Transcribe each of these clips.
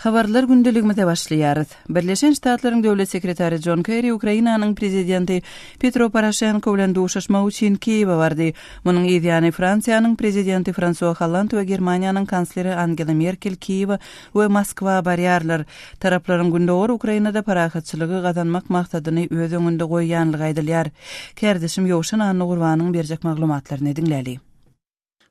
Habarlar gündeligimize başlaýarys. Birleşen Ştatlaryň Döwlet sekretary Jon Kerri Ukrainanyň prezidenti Petro Poroşenko bilen duşuşmak üçin Kiýewe bardy. Munuň yz ýany Fransiýanyň prezidenti Fransua Holland we Germaniýanyň kansleri Angela Merkel Kiýewe we Moskwa barýarlar. Taraplaryň gündogar Ukrainada parahatçylygy gazanmak maksadyny öz öňünde goýýanlygy aýdylýar. Kärdeşim Ýowşan Annagurbanyň berjek maglumatlaryny diňläli.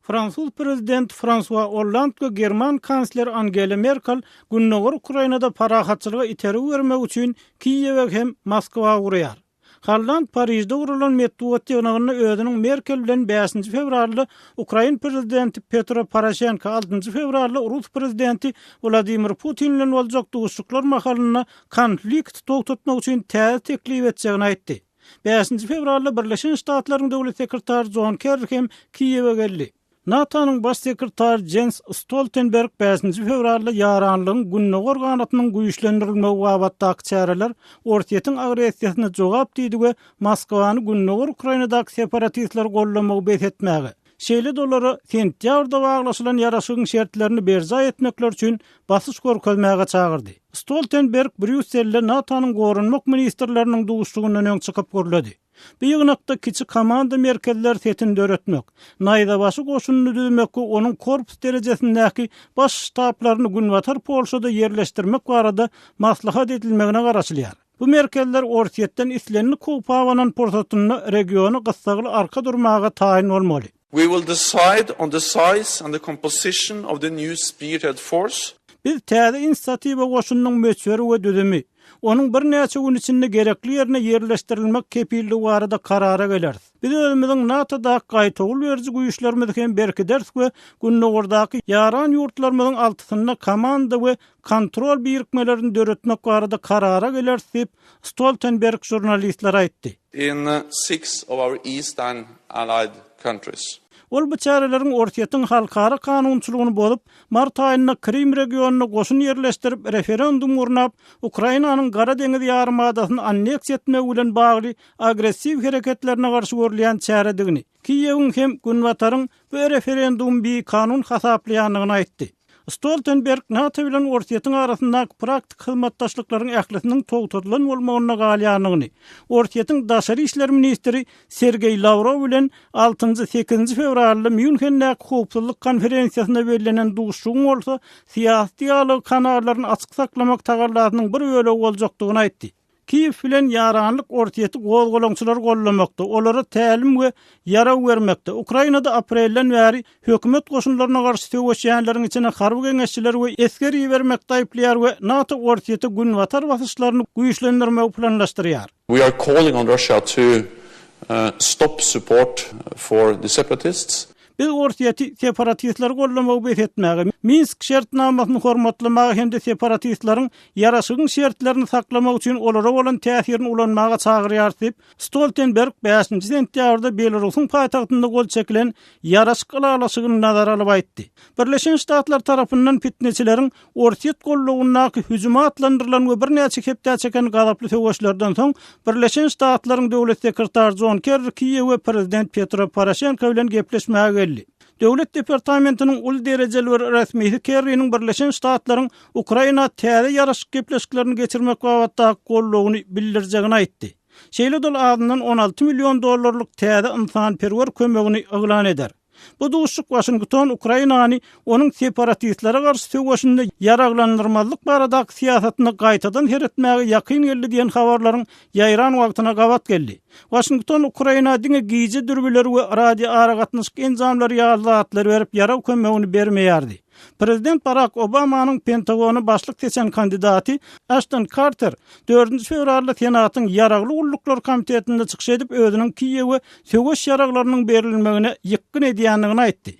Fransuz prezidenti Fransua Olland we german kansleri Angela Merkel gündogar Ukrainada parahatçylyga itergi bermek üçin Kiýewe hem Moskwa ugraýar. Holland Parižde guralan metbugat ýygnagynda özüniň Merkel bilen bäşinji fewralda ukrain prezidenti Petro Poroşenko, altynjy fewralda rus prezidenti Wladimir Putin bilen boljak duşuşyklar mahalynda konflikti togtatmak üçin täze teklip etjegini aýtdy. Bäşinji fewralda Birleşen Ştatlaryň Döwlet sekretary Jon Kerri hem Kiýewe geldi. NATO-nyň Baş sekretary Jens Stoltenberg bäşinji fewralda ýaranlygyň gündogar ganatynyň güýçlendirilmegi babatdaky çäreler Orsýetiň agressiýasyna jogap diýdi we Moskwany gündogar Ukrainadaky separatistleri goldamagy bes etmäge, şeýle-de olara sentýabrda baglaşylan ýaraşygyň şertlerini berjaý etmekleri üçin basyş görkezmäge çagyrdy. Stoltenberg Brýusselde NATO-nyň goranmak ministrleriniň duşuşygyndan öň çykyp gürledi. Bu ýygnakda kiçi komanda merkezler setini döretmek, naýzabaşy goşunyny düzmek we onuň korpus derejesindäki baş ştablaryny günbatar Polşada ýerleşdirmek barada maslahat edilmegine garaşylýar. Bu merkezler Orsýetden islendik howp abanan pursatynda regiona gyssagly arka durmaga taýyn bolmaly. We will decide on the size and the composition of the new spearhead force. Biz täze inisiatiwa goşunynyň möçberi we düzümi, onuň birnäçe gün içinde gerekli ýerine ýerleşdirilmek kepilligi barada karara geleris. Biz özümiziň NATO-daky gaýtawul beriji güýçlerimizi hem berkideris we gündogardaky ýaran ýurtlarymyzyň altysynda komanda we kontrol birikmelerini döretmek barada karara geleris diýip, Stoltenberg žurnalistlere aýtdy. In six of our eastern allied countries. Ol bu çäreleriň Orsýetiň halkara kanunçylygyny bozup, mart aýynda Krym regionynda goşun ýerleşdirip, referendum gurnap, Ukrainanyň Gara deňiz ýarymadasyny anneksiýa etmegi bilen bagly agressiw hereketlerine garşy görülýän çäredigini, Kiýewiň hem Günbataryň bu referendumy bikanun hasaplaýandygyny aýtdy. Stoltenberg NATO bilen Orsýetiň arasyndaky praktik hyzmatdaşlyklaryň ählisiniň togtadylan bolmagynda galýandygyny, Orsýetiň daşary işler ministri Sergeý Lawrow bilen altynjy, sekizinji fewralda Mýunhendäki howpsuzlyk konferensiýasynda bellenen duşuşygyň bolsa syýasy dialog kanallaryny açyk saklamak tagallasynyň bir bölegi boljakdygyny aýtdy. Kiýew bilen ýaranlyk Orsýeti gozgalaňçylary goldamakda, olara tälim we ýarag bermekde, Ukrainada aprelden bäri hökümet goşunlaryna garşy söweşýänleriň içine harby geňeşçileri we esger ibermekde aýyplaýar we NATO Orsýete günbatar basyşlaryny güýçlendirmegi planlaşdyrýar. We are calling on Russia to stop support for the separatists. Biz Orsýeti separatistleri goldamagy bes etmäge, Minsk şertnamasyny hormatlamaga hem-de separatistleriň ýaraşygyň şertlerini saklamak üçin olara bolan täsirini ulanmaga çagyrýarys diýip, Stoltenberg bäşinji sentýabrda Belarusyň paýtagtynda gol çekilen ýaraşyk ylalaşygyny nazara alyp aýtdy. Birleşen Ştatlar tarapyndan pitneçileriň Orsýet gollawyndaky hüjümi atlandyrylan we birnäçe hepdä çeken gazaply söweşlerden soň, Birleşen Ştatlaryň Döwlet sekretary Jon Kerri Kiýewe prezident Petro Poroşenko bilen gepleşmäge geldi. Döwlet departamentiniň uly derejeli bir resmisi Kerriniň Birleşen Ştatlaryň Ukraina täze ýaraşyk gepleşiklerini geçirmek babatdaky goldawyny bildirjegini aýtdy. Şeýle-de ol azyndan 16 million dollarlyk täze ynsanperwer kömegini yglan eder. Bu duşuşyk Waşington Ukrainany onuň separatistlere garşy söweşinde ýaraglandyrmazlyk baradaky syýasatyna gaýtadan seretmäge ýakyn geldi diýen habarlaryň ýaýran wagtyna gabat geldi. Waşington Ukraina diňe gije dürbüleri we radioaragatnaşyk enjamlary ýaly zatlary berip ýarag kömegini bermeýärdi. Prezident Barak Obamanyň Pentagona başlyk seçen kandidaty Aşton Karter dördünji fewralda Senatyň Ýaragly gulluklar komitetinde çykyş edip, özüniň Kiýewe söweş ýaraglarynyň berilmegine ýykgyn edýändigini aýtdy.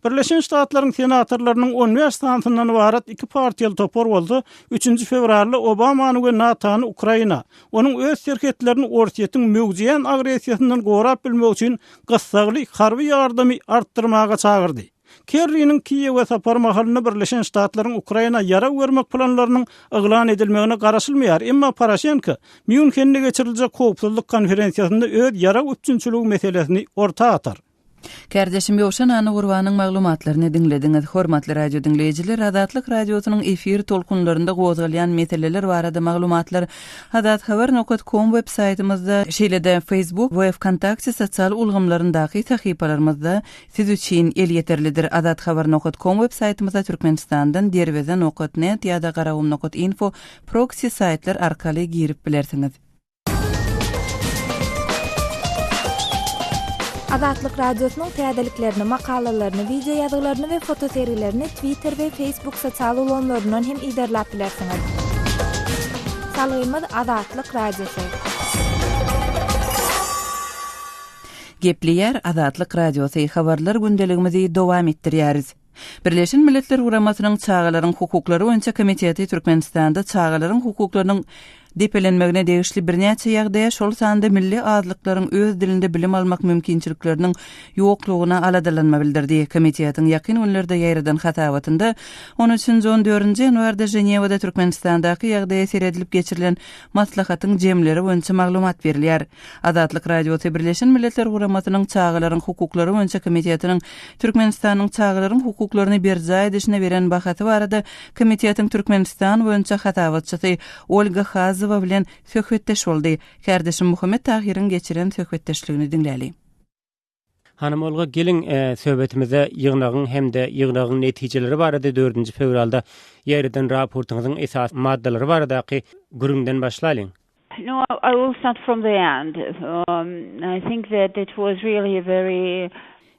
Birleşen Ştatlaryň senatorlarynyň on bäş sanysyndan ybarat iki partiýaly topar bolsa, üçünji fewralda Obamany we NATO-ny Ukraina, onuň öz serhetlerini Orsýetiň möwjeýän agressiýasyndan gorap bilmegi üçin gyssagly harby ýardamy artdyrmaga çagyrdy. Kerriniň Kiýewe sapary mahalynda Birleşen Ştatlaryň Ukraina ýarag bermek planlarynyň yglan edilmegine garaşylmaýar, emma Poroşenko Mýunhende geçiriljek howpsuzlyk konferensiýasynda öz ýarag üpjünçiligi meselesini orta atar. Kärdeşim Ýowşan Annagurbanyň maglumatlaryny diňlediňiz. Hormatly radio diňleýjiler, Azatlyk Radiosynyň efir tolkunlarynda gozgalýan meseleler barada maglumatlar Azathabar nokat kom web saýtymyzda, şeýle-de Facebook we Wkontakte sosial ulgamlaryndaky sahypalarymyzda siz üçin elýeterlidir. Azathabar nokat kom web saýtymyza Türkmenistandan Derweze nokat net ýa-da Garagum nokat info proksi saýtlar arkaly girip bilersiňiz. Azatlyk Radiosynyň täzeliklerini, makalalaryny, wideo ýazgylaryny we fotosergilerini Twitter we Facebook sosial ulgamlaryndan hem yzarlap bilersiňiz. Salgymyz Azatlyk Radiosy. Gepleýär Azatlyk Radiosy, habarlar gündeligimizi dowam etdirýäris. Birleşen Milletler Guramasynyň Çagalaryň hukuklary boýunça komiteti Türkmenistanda çagalaryň hukuklarynyň depelenmegine degişli birnäçe ýagdaýa, şol sanda milli azlyklaryň öz dilinde bilim almak mümkinçilikleriniň ýoklugyna aladalanma bildirdi. Komitetiň ýakyn günlerde ýaýradan hasabatynda on üçünji, on dördünji ýanwarda Ženewada Türkmenistandaky ýagdaýa seredilip geçirilen maslahatyň jemleri boýunça maglumat berilýär. Azatlyk Radiosy Birleşen Milletler Guramasynyň Çagalaryň hukuklary boýunça komitetiniň Türkmenistanyň çagalaryň hukuklaryny berjaý edişine beren bahasy barada komitetiň Türkmenistan boýunça hasabatçysy Olga Hazowa bilen söhbetdeş boldy. Kärdeşim Muhammet Tahyryň geçiren söhbetdeşligini diňläli. Hanym Olga, geliň, söhbetimize ýygnagyň hem-de ýygnagyň netijeleri barada dördünji fewralda ýaýradan raportyňyzyň esasy maddalary baradaky gürrüňden başlalyň. No, I will start from the end. I think that it was really a very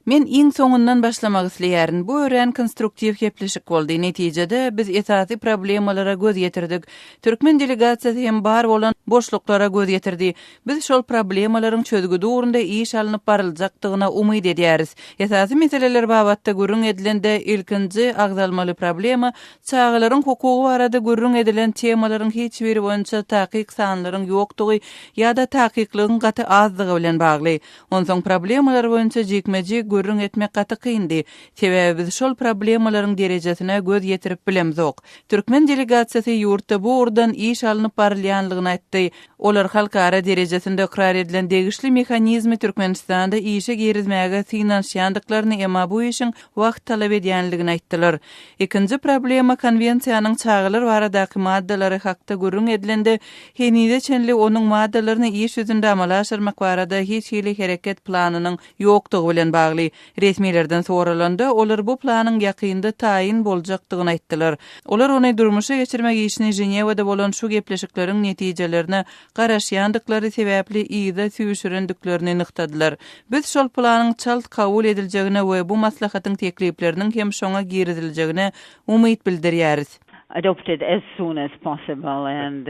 Men iň soňundan başlamak isleýärin. Bu örän konstruktiw gepleşik boldy. Netijede, biz esasy problemalara göz ýetirdik. Türkmen delegasiýasy hem bar bolan boşluklara göz ýetirdi. Biz şol problemalaryň çözgüdi ugrunda iş alnyp baryljakdygyna umyt edýäris. Esasy meseleler babatda gürrüň edilende, ilkinji agzalmaly problema, çagalaryň hukugy barada gürrüň edilen temalaryň hiç biri boýunça takyk sanlaryň ýokdugy ýa-da takyklygyň gaty azdygy bilen bagly. Onsoň problemalar boýunça jikme-jik gürrüň etmek gaty kyndy. Sebäbi biz şol problemalaryň derejesine göz ýetirip bilemzok. Türkmen delegasiýasy ýurtda bu ugurdan iş alnyp barylýanlygyny aýtdy. Olar halkara derejesinde ykrar edilen degişli mehanizmi Türkmenistanda işe girizmäge synanyşýandyklaryny, emma bu işiň wagt talap edýänligini aýtdylar. Ikinji problema Konwensiýanyň çagalar baradaky maddalary hakda gürrüň edilende, henize çenli onuň maddalaryny iş ýüzünde amala aşyrmak barada hiç hili hereket planynyň ýokdugy bilen bagly. Resmilerden soralanda, olar bu planyň ýakynda taýyn boljakdygyny aýtdylar. Olar ony durmuşa geçirmek işini Ženewada bolan şu gepleşikleriň netijelerine garaşýandyklary sebäpli yza süýşürendiklerini nygtadylar. Biz şol planyň çalt kabul ediljegine we bu maslahatyň teklipleriniň hem şoňa giriziljegine umyt bildirýäris. adopted as soon as possible and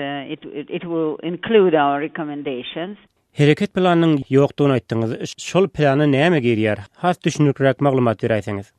it will include our recommendations. Hereket planynyň ýokdugyny aýtdyňyz. Şol plana näme girýär? Has düşünikliräk maglumat beräýseňiz.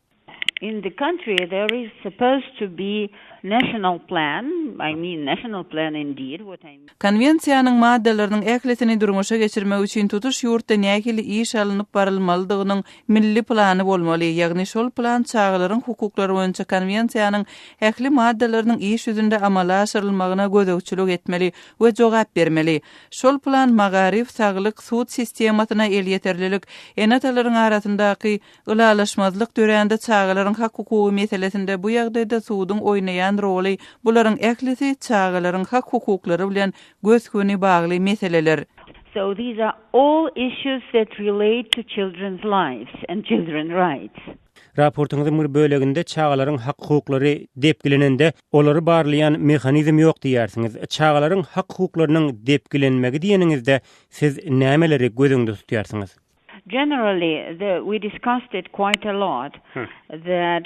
In the country there is supposed to be national plan, I mean national plan indeed, what I. Konwensiýanyň maddalarynyň ählisini durmuşa geçirmek üçin tutuş ýurtda nähili iş alnyp barylmalydygynyň milli plany bolmaly, ýagny şol plan çagalaryň hukuklary boýunça konwensiýanyň ähli maddalarynyň iş ýüzünde amala aşyrylmagyna gözegçilik etmeli we jogap bermeli. Şol plan magaryf, saglyk, sud sistemasyna elýeterlilik, ene-atalaryň arasyndaky ylalaşmazlyk dörände çagalaryň hak-hukugy meselesinde bu ýagdaýda suduň oýnaýan roly, bularyň ählisi çagalaryň hak-hukuklary bilen gös-göni bagly meseleler. So these are all issues that relate to children's lives and children rights. Raportyňyzyň bir böleginde çagalaryň hak-hukuklary depgilenende, olary barlaýan mehanizm ýok diýýärsiňiz. Çagalaryň hak-hukuklarynyň depgilenmegi diýeniňizde, siz nämeleri göz öňünde tutýarsyňyz? Generally, the we discussed it quite a lot, that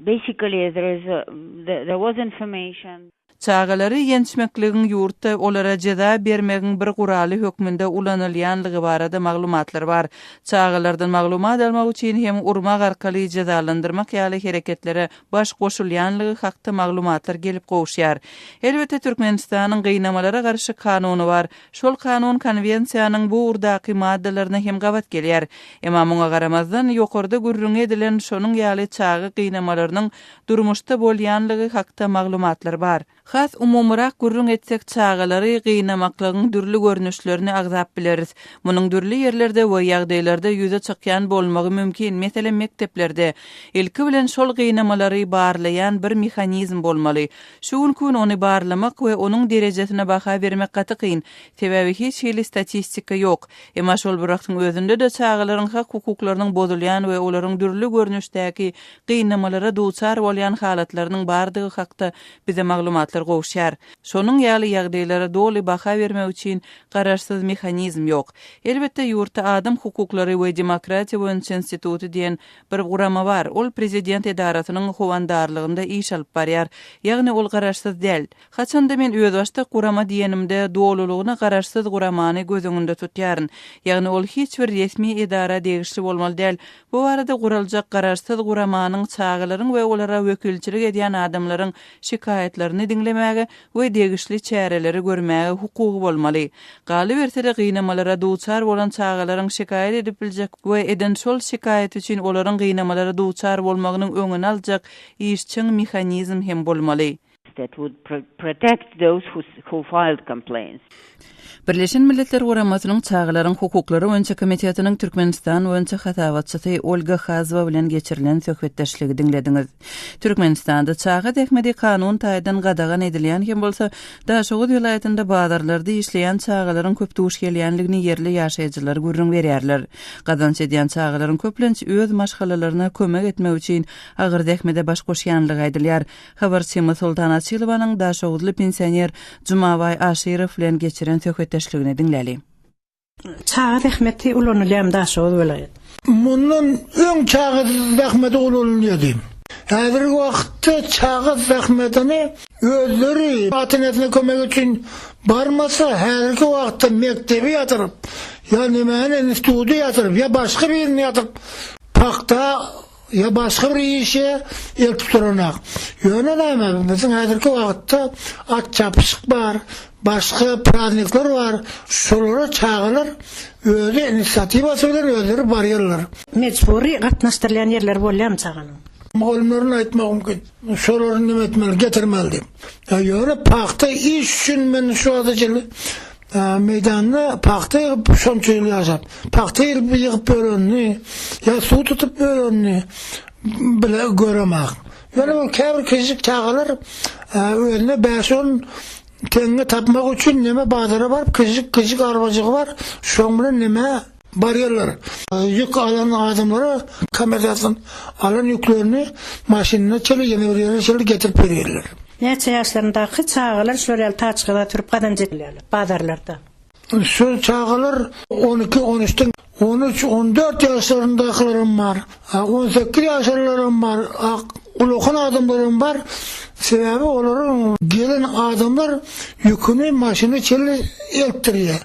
basically there is a there was information. Çagalary ýençmekligiň ýurtda olara jeza bermegiň bir guraly hökmünde ulanylýanlygy barada maglumatlar bar. Çagalardan maglumat almak üçin hem urmak arkaly jezalandyrmak ýaly hereketlere baş goşulýanlygy hakda maglumatlar gelip gowuşýar. Elbetde, Türkmenistanyň gynamalara garşy kanuny bar. Şol kanun Konwensiýanyň bu ugurdaky maddalaryna hem gabat gelýär. Emma muňa garamazdan, ýokarda gürrüňi edilen şonuň ýaly çaga gynamalarynyň durmuşda bolýanlygy hakda maglumatlar bar. Has umumyrak gürrüň etsek çagalary gynamaklygyň dürli görnüşlerini agzap bileris. Munuň dürli ýerlerde we ýagdaýlarda ýüze çykýan bolmagy mümkin, meselem mekdeplerde. Ilki bilen şol gynamalary barlaýan bir mehanizm bolmaly. Şu günki gün ony barlamak we onuň derejesine baha bermek gaty kyn, sebäbi hiç hili statistika ýok. Emma şol bir wagtyň özünde-de çagalaryň hak-hukuklarynyň bozulýan we olaryň dürli görnüşdäki gynamalara duçar bolýan halatlarynyň bardygy hakda bize maglumatlar gowuşýar. Şonuň ýaly ýagdaýlara doly baha bermek üçin garaşsyz mehanizm ýok. Elbetde, ýurtda Adam hukuklary we demokratiýa boýunça instituty diýen bir gurama bar, ol prezident edarasynyň howandarlygynda iş alyp barýar. Ýagny ol garaşsyz däl. Haçanda men özbaşdak gurama diýenimde, dolulygyna garaşsyz guramany göz öňünde tutýaryn. Ýagny ol hiç bir resmi edara degişli bolmaly däl. Bu barada guraljak garaşsyz guramanyň çagalaryň we olara wekilçilik edýän adamlaryň şikaýatlaryny diňlemäge we degişli çäreleri görmäge hukugy bolmaly. Galyberse-de, gynamalara duçar bolan çagalaryň şikaýat edip biljek we eden şol şikaýaty üçin olaryň gynamalara duçar bolmagynyň öňüni aljak işjeň mehanizm hem bolmaly. That would protect those who who filed complaints. Birleşen Milletler Guramasynyň Çagalaryň hukuklary boýunça komitetiniň Türkmenistan boýunça hasabatçysy Olga Hazowa bilen geçirilen söhbetdeşligi diňlediňiz. Türkmenistanda çaga zähmeti kanun taýdan gadagan edilýän hem bolsa, Daşoguz welaýatynda bazarlarda işleýän çagalaryň köp duş gelýändigini ýerli ýaşaýjylar gürrüň berýärler. Gazanç edýän çagalaryň köplenç öz maşgalalaryna kömek etmek üçin agyr zähmete baş goşýanlygy aýdylýar. Habarçymyz Soltan Açylowanyň daşoguzly pensioner Jumabaý Aşyrow bilen geçiren söhbetdeşligini diňläli. Çaga zähmeti ulanylýarmy Daşoguz welaýat? Mundan öň çaga zähmeti ulanylýardy. Häzirki wagtda çaga zähmetini özleri ata-enesine kömek üçin barmasa, häzirki wagtda mekdebi ýatyryp, ýa nemäni instituty ýatyryp, ýa başga birini ýatyryp, pagta Ýa başga bir işe eltip duranak. Ýöne näme, biziň häzirki wagtda at çapyşyk bar, başga praznikler bar, şolara çagalar özi inisiatiwasy bilen özleri barýarlar. Mejbury gatnaşdyrylýan ýerleri bolýarmy çaganyň? Mugallymlaryň aýtmagy mümkin, şolary neme etmeli, getirmeli diýip. Ýöne pagta iş üçin men şu wagta çenli Meýdanda pagta ýygyp şonça ýyl ýaşap, pagta ýygyp ýygyp ýörenini ýa suw tutup ýörenini bile göremak. Ýöne ol käbir kiçijik çagalar özüne bäş-on teňňe tapmak üçin neme bazara baryp kiçijik kiçijik arbajygy bar, şoň bilen neme barýarlar. Ýük alan adamlara kommersiýadan alan ýüklerini maşynyna çenli ýene bir ýere çenli getirip berýärler. Näçe ýaşlaryndaky çagalar şular ýaly taçka sürüp gazanç edýärler bazarlarda? Şu çagalar on iki, on üçden on üç, on dört ýaşlaryndakylaram bar, on sekiz ýaşalylaram bar, ulakan adamlaram bar. Sebäbi olaryň gelen adamlar ýüküni maşyna çenli eltdirýär.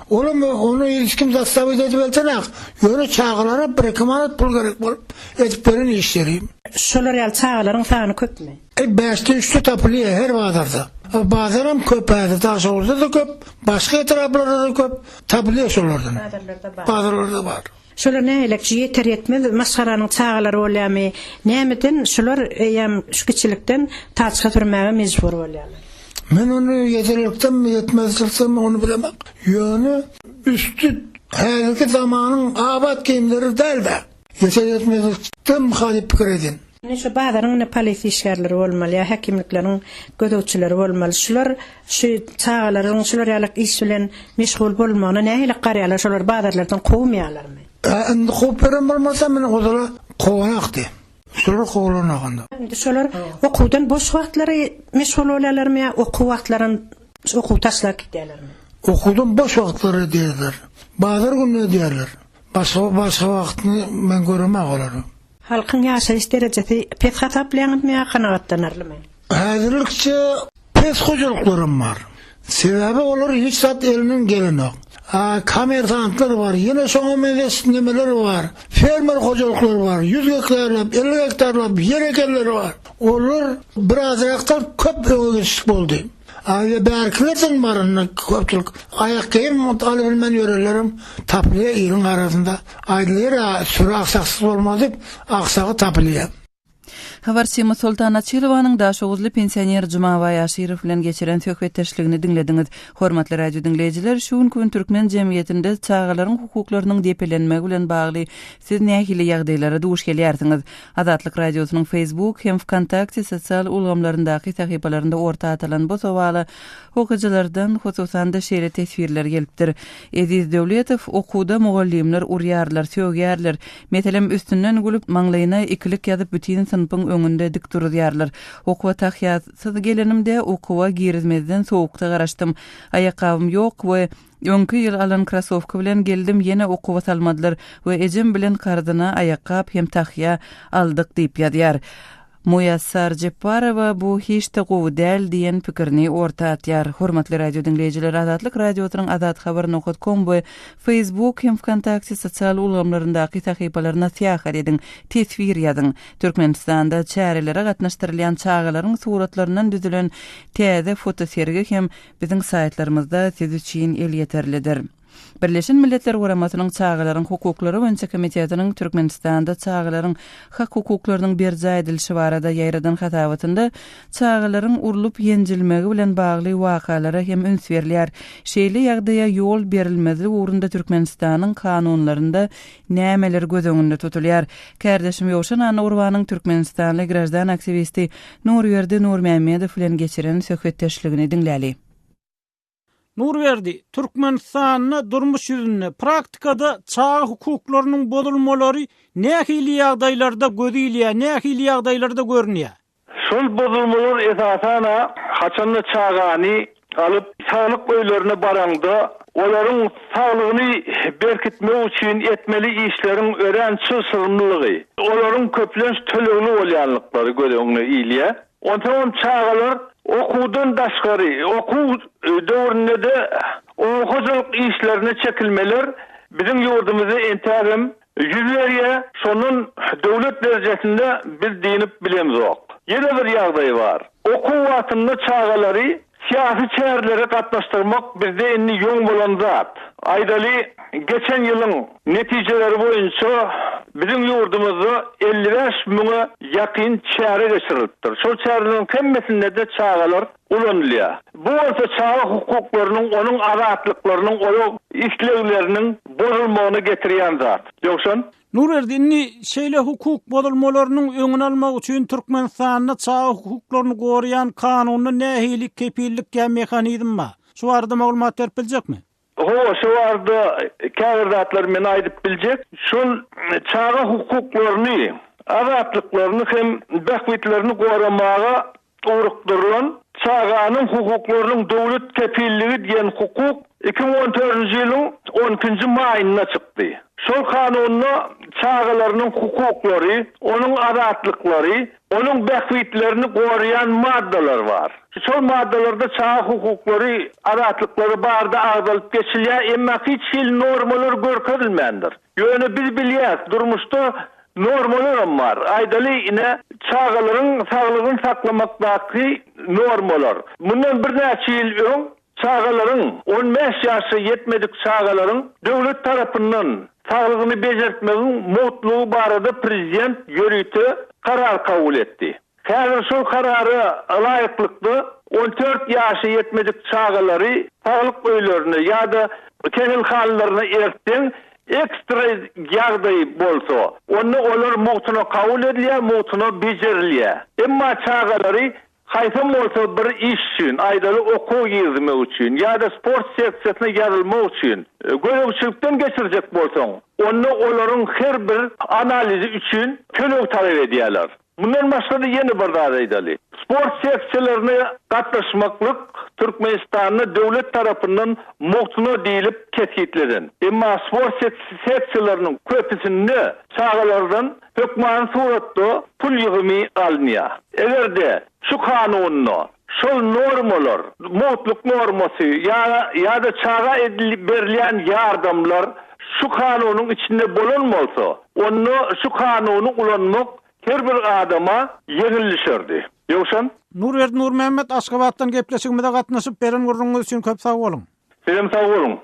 Olam ony hiç kim zastawiýt edip eltenak. Ýöne çagalara bir-iki manat pul gerek bolup edip beren işleri. Şolar ýaly çagalaryň sany köpmi? E, bäşde-üçde tapylýar her bazarda. Bazaram köp häzir, Daşoguzda-da köp, başga etraplarda-da köp, tapylýar şolardan. Bazarlarda bar. Bazarlarda bar. Şolar nähilek şu ýeter-ýetmez maşgalanyň çagalary bolýarmy, nämeden şular eýýäm şu kiçilikden taçka sürmäge mejbur bolýarlar? Men ony ýeterlikdenmi, ýetmezçilikdenmi ony bilemok. Ýöne üsti häzirki zamanyň abat geýimleri däl-de. Ýeter-ýetmezlikdenmika diýip pikir edýän. Indi şu bazaryň ine polisiýa işgärleri bolmaly ýa häkimlikleriň gözegçileri bolmaly. Şular şu çagalaryň şular ýalak iş bilen meşgul bolmagyna nähili garaýarlar? Şolary bazarlardan kowmaýarlarmy? Ä indi kowup beren bolmasa men ozala kowanakdy. Şular kowulanak onda. Indi şolar okuwdan boş wagtlary meşgul bolýarlarmy ýa okuw wagtlaram okuwy taşlap gidýärlermi? Okuwdan boş wagtlary edýärler. Bazar gününi edýärler. Başga başga wagtyny men göremok olary. Halkyň ýaşaýyş derejesi pes hasaplaýaňyzmy ýa kanagatlanarlymy? Häzirlikçe pes hojalyklaram bar. Sebäbi olar hiç zat elinden gelenok. A kommersantlar bar, ýene şoňa meňzeş nemeler bar. Fermer hojalyklary bar, ýüz gektarlap, 50 gektarlap ýer ekenleri bar. Olar birazrakdan köp öňe geçişlik boldy. Aýa bärkilerden bar indi köpçülik. Aýak geýim alybilmän ýörenlerem tapylýar iliň arasynda. Aýdylýar-a, süri aksaksyz bolmaz diýip, aksagy tapylýar. Habarçymyz Soltan Açylowanyň daşoguzly pensioner Jumabaý Aşyrow bilen geçiren söhbetdeşligini diňlediňiz. Hormatly radio diňleýjiler, şu günki gün türkmen jemgyýetinde çagalaryň hukuklarynyň depelenmegi bilen bagly siz nähili ýagdaýlara duş gelýärsiňiz? Azatlyk Radiosynyň Facebook hem Wkontakte sosial ulgamlaryndaky sahypalarynda orta atylan bu sowala okyjylardan hususan-da şeýle teswirler gelipdir. Eziz Döwletow, Okuwda mugallymlar urýarlar, sögýärler. Meselem, üstünden gülüp, maňlaýyna ikilik ýazyp bütin synpyň öňünde dik duruzýarlar. Okuwa tahýasyz gelenimde okuwa girizmezden sowukda garaşdym. Aýakgabym ýok we öňki ýyl alan krasowka bilen geldim ýene okuwa salmadylar we ejem bilen karzyna aýakgap hem tahýa aldyk diýip ýazýar. Muýassar Jepbarowa bu hiç-de gowy däl diýen pikirini orta atýar. Hormatly radio diňleýjiler Azatlyk Radiosynyň Azathabar nokat kom we Facebook hem Wkontakte sosial ulgamlaryndaky sahypalaryna syýahat ediň, teswir ýazyň. Türkmenistanda çärelere gatnaşdyrylýan çagalaryň suratlaryndan düzülen täze fotosergi hem biziň saýtlarymyzda siz üçin elýeterlidir. Birleşen Milletler Guramasynyň Çagalaryň hukuklary boýunça komitetiniň Türkmenistanda çagalaryň hak-hukuklarynyň berjaý edilişi barada ýaýradan hasabatynda çagalaryň urlup-ýenjilmegi bilen bagly wakalara hem üns berilýär. Şeýle ýagdaýa ýol berilmezlik ugrunda Türkmenistanyň kanunlarynda nämeler göz öňünde tutulýar? Kärdeşim Ýowşan Annagurbanyň türkmenistanly graždan aktiwisti Nurberdi Nurmämmedow bilen geçiren söhbetdeşligini diňläli. Nurberdi, Türkmenistanda durmuş ýüzünde, praktikada çaga hukuklarynyň bozulmalary nähili ýagdaýlarda göze ilýär, nähili ýagdaýlarda görünýär? Şol bozulmalar esasan-a haçanda çagany alyp saglyk öýlerine baraňda, olaryň saglygyny berkitmek üçin etmeli işleriň örän çylşyrymlylygy, olaryň köplenç tölegli bolýanlyklary göz öňüne ilýär. Onsoňam çagalar okuwdan daşgary, okuw döwründe-de oba hojalyk işlerine çekilmeler biziň ýurdumyzda entägem ýüz berýär. Şondan döwlet derejesinde biz dynyp bilemzok. Ýene bir ýagdaý bar. Okuw wagtynda çagalary Syýasy çärelere gatnaşdyrmak bizde indi ýoň bolan zat. Aýdaly, geçen ýylyň netijeleri boýunça biziň ýurdumyzda 55 müňe ýakyn çäre geçirilipdir. Şol çäreleriň hemmesinde-de çagalar ulanylýar. Bu bolsa çaga hukuklarynyň, onuň azatlyklarynyň, onuň islegleriniň bozulmagyna getirýän zat. Ýowşan. Nurberdi, indi şeýle hukuk bozulmalarynyň öňüni almak üçin Türkmenistanda çaga hukuklaryny goraýan kanunda nähili kepillik ýa mehanizm bar? Şu barada maglumat berip biljekmi? Hawa, şu barada käbir zatlary men aýdyp biljek. Şol çaga hukuklaryny, azatlyklaryny hem bähbitlerini goramaga ugrukdyrylan Çaganyň hukuklarynyň döwlet kepilligi diýen hukuk 2014-nji ýylyň on ikinji maýynda çykdy. Şol kanunda çagalarynyň hukuklary, onuň azatlyklary, onuň bähbitlerini goraýan maddalar bar. Şol maddalarda çaga hukuklary, azatlyklary barada agzalyp geçilýär, emma hiç hili normalar görkezilmändir. Ýöne biz bilýäs, durmuşda normalaram bar. Aýdaly, ine, çagalaryň saglygyny saklamakdaky normalar. Mundan birnäçe ýyl öň çagalaryň, on bäş ýaşa ýetmedik çagalaryň döwlet tarapyndan saglygyny bejertmegiň mugtlugy barada prezident ýörite karar kabul etdi. Häzir şol karara laýyklykda, on dört ýaşa ýetmedik çagalary saglyk öýlerine ýa-da keselhanalaryna ertseň, ekstra ýagdaý bolsa, onda olar mugtuna kabul edilýär, mugtuna bejerilýär. Emma çagalary haýsam bolsa bir iş üçin, aýdaly, okuwa girizmek üçin ýa-da sport seksiýasyna ýazylmak üçin gözegçilikden geçirjek bolsaň, onda olaryň her bir analizi üçin töleg talap edýärler. Mundan başga-da ýene bir zat aýdaly. Sport seksiýalaryna gatnaşmaklyk Türkmenistanda döwlet tarapyndan mugtuna diýlip kesgitlenen. Emma sport seksiýalarynyň köpüsinde çagalardan hökmany suratda pul ýygymy alynýar. Eger-de şu kanunda şol normalar, mugtluk normasy ýa-da çaga berilýän ýardamlar şu kanunyň içinde bolan bolsa, onda şu kanuny ulanmak her bir adama ýeňil düşerdi. Ýowşan. Nurberdi Nurmämmet Aşgabatdan gepleşigimize gatnaşyp beren gürrüňiňiz üçin köp sag boluň. Sizem sag boluň.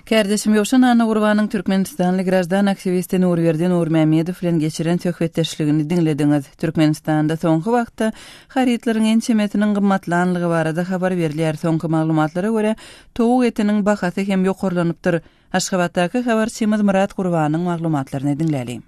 Kärdeşim Ýowşan Annagurbanyň türkmenistanly graždan aktiwisti Nurberdi Nurmämmedow bilen geçiren söhbetdeşligini diňlediňiz. Türkmenistanda soňky wagtda harytlaryň ençemesiniň gymmatlanlygy barada habar berilýär. Soňky maglumatlara görä, towuk etiniň bahasy hem ýokarlanypdyr. Aşgabatdaky habarçymyz Myrat Gurbanyň maglumatlaryny diňläliň.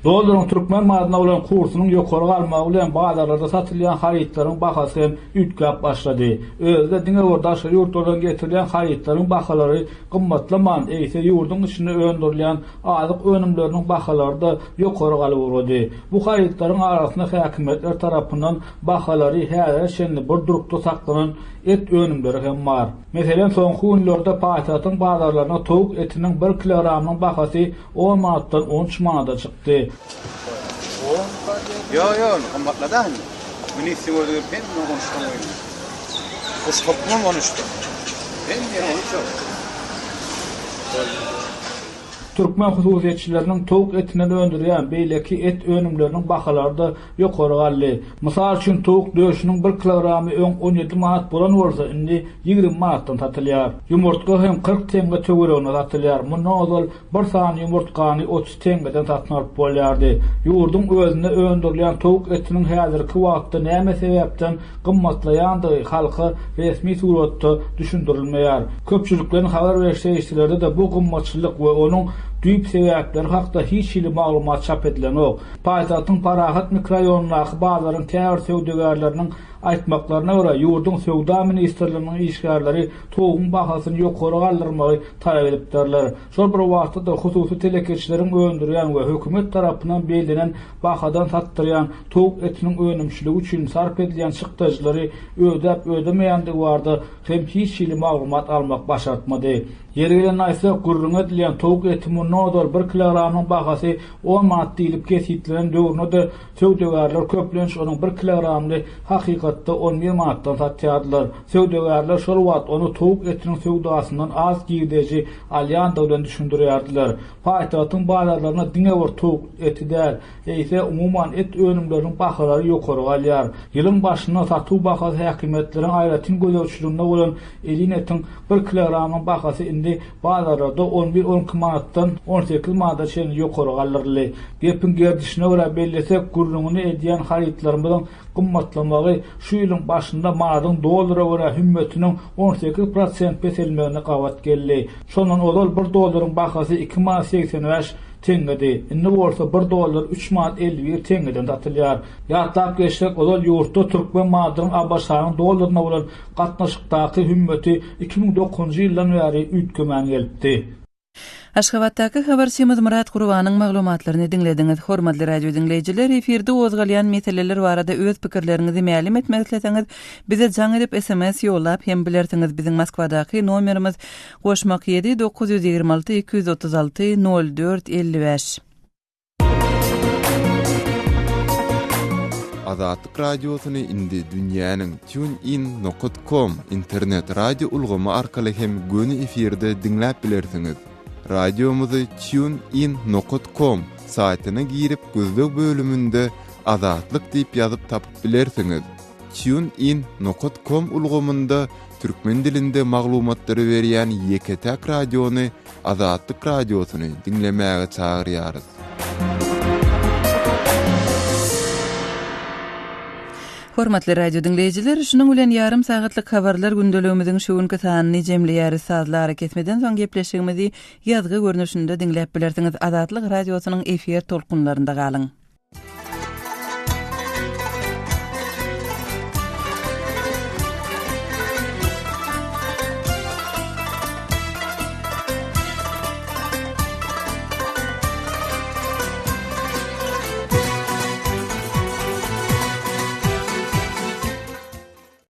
Dollaryň türkmen manadyna bolan kursunyň ýokary galmagy bilen bazarlarda satylýan harytlaryň bahasy hem üýtgäp başlady. Özi-de diňe bir daşary ýurtlardan getirilýän harytlaryň bahalary gymmatlaman, eýse ýurduň içinde öndürilýän azyk önümleriniň bahalary-da ýokary galyp ugrady. Bu harytlaryň arasynda häkimiýetler tarapyndan bahalary häzire çenli bir durkda saklanan et önümleri hem bar. Meselem, soňky günlerde paýtagtyň bazarlarynda towuk etiniň bir kilogramynyň bahasy On manatdan on üç manada çykdy. Ýok ýok indi gymmatlada indi. Ministriň özi gelip hemme on üçden goýdy. Guş toplumam on üçden. Hemme ýeri on üç oldy. Türkmen hususyýetçileriniň towuk etinden öndürýän beýleki et önümleriniň bahalary-da ýokary galdy. Mysal üçin, towuk döşüniň bir kilogramy öň 17 manat bolan bolsa, indi 20 manatdan satylýar. Ýumurtga hem 40 teňňe töwereginde satylýar. Mundan ozal Bir sany ýumurtgany 30 teňňeden satyn alyp bolýardy. Ýurduň özünde öndürilýän towuk etiniň häzirki wagtda näme sebäpden gymmatlaýandygy halka resmi suratda düşündirilmeýär. Köpçülikleýin habar beriş serişdelerde-de bu gymmatçylyk we onuň düýp sebäpleri hakda hiç hili maglumat çap edilenok. Paýtagtyň Parahat mikroraýonyndaky bazaryň käbir söwdagärleriniň aýtmaklaryna görä, ýurduň Söwda ministrliginiň işgärleri towugyň bahasyny ýokary galdyrmagy talap edipdirler. Şol bir wagtda-da hususy telekeçileriň öndürýän we hökümet tarapyndan bellenen bahadan satdyrýan towuk etiniň önümçiligi üçin sarp edilýän çykdajylary ödäp-ödemeýändigi barada hem hiç hili maglumat almak başartmady. Ýeri gelende aýtsak, gürrüňi edilýän towuk eti mundan ozal bir kilogramynyň bahasy on manat diýlip kesgitlenen döwründe-de söwdagärler köplenç onuň bir kilogramyny hakykatda on bir manatdan satýardylar. Söwdagärler şol wagt ony towuk etiniň söwdasyndan az girdeji alýandygy bilen düşündirýärdiler. Paýtagtyň bazarlarynda diňe bir towuk eti däl, eýse, umuman et önümleriniň bahalary ýokary galýar. Ýylyň başynda satuw bahasy häkimiýetleriň aýratyn gözegçiliginde bolan elin etiň bir kilogramynyň bahasy indi bazarlarda on bir-on iki manatdan on sekiz manada çenli ýokary galdyryldy. Gepiň gerdişine görä bellesek, gürrüňini edýän harytlarymyzyň gymmatlamagy şu ýylyň başynda manadyň dollara görä hümmetiniň 18 prosent peselmegine gabat geldi. Şondan ozal bir dollaryň bahasy iki manat 85 teňňedi, indi bolsa bir dollar üç manat 51 teňňeden satylýar. Ýatlap geçsek, ozal ýurtda türkmen manadynyň ABŞ-nyň dollaryna bolan gatnaşykdaky hümmeti 2009-njy ýyldan bäri üýtgemän gelipdi. Aşgabatdaky habarçymyz Myrat Gurbanyň maglumatlaryny diňlediňiz. Hormatly radio diňleýjiler, efirde gozgalýan meseleler barada öz pikirleriňizi mälim etmek isleseňiz, bize jaň edip, sms ýollap hem bilersiňiz. Biziň Moskwadaky nomerimiz, goşmak ýedi, 926 236 04 55. Azatlyk Radiosyny indi dünýäniň TuneIn nokat com internet radio ulgamy arkaly hem göni efirde diňläp bilersiňiz. Radiomyzy TuneIn nokat com saýtyna girip gözleg bölüminde Azatlyk diýip ýazyp tapyp bilersiňiz. TuneIn nokat com ulgamynda türkmen dilinde maglumatlary berýän ýeke-täk radiony Azatlyk Radiosyny diňlemäge çagyrýarys. Hormatly radio diňleýjiler, şunuň bilen ýarym sagatlyk habarlar gündeligimiziň şu günki sanyny jemleýäris. Sazly arakesmeden soň gepleşigimizi ýazgy görnüşinde diňläp bilersiňiz. Azatlyk Radiosynyň efir tolkunlarynda galyň.